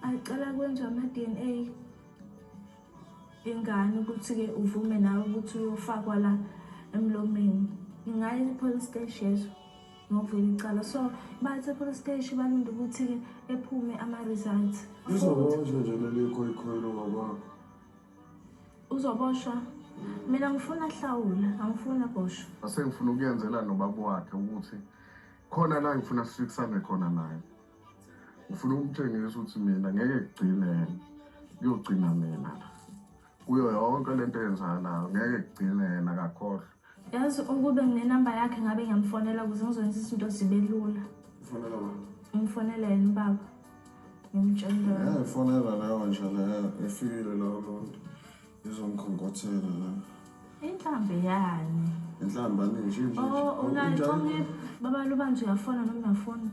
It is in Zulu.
Acela kwenziwe ama-DNA ingane ukuthi-ke uvume nawe ukuthi uyofakwa la emlomeni. Ngingaya e-police station yezo ngokuvula icala. So bathi e-police station balinde ukuthi-ke ephume ama-results. Lizoboshwa nje leli khoyikhoi lobabakho. Uzoboshwa. Mina ngifuna ahlawule, angifuni aboshwe. Sengifuna ukuyenzela nobaba wakhe ukuthi khona la ngifuna sifikisane khona naye. Ngifuna ukumtshengisa ukuthi mina ngeke kugcine yena, kuyogcina mina la. Kuyo yonke lento eyenzakalayo ngeke kugcine yena akakhohlwa. Yazi ukube nginenamba yakhe ngabe ngiyamfonela ukuze ngizokwenza izinto zibe lula. Ufonela bani? Ngifonele yena ubaba. Ngimtshele. Yeah, ifonela leyo nje leyo efikile leyo muntu. Izongikhonkhothela la. Inhlambi yani? Inhlamba nje nje. Oh, unayo inhlonipho. Baba Lubanzi uyafona noma uyafona?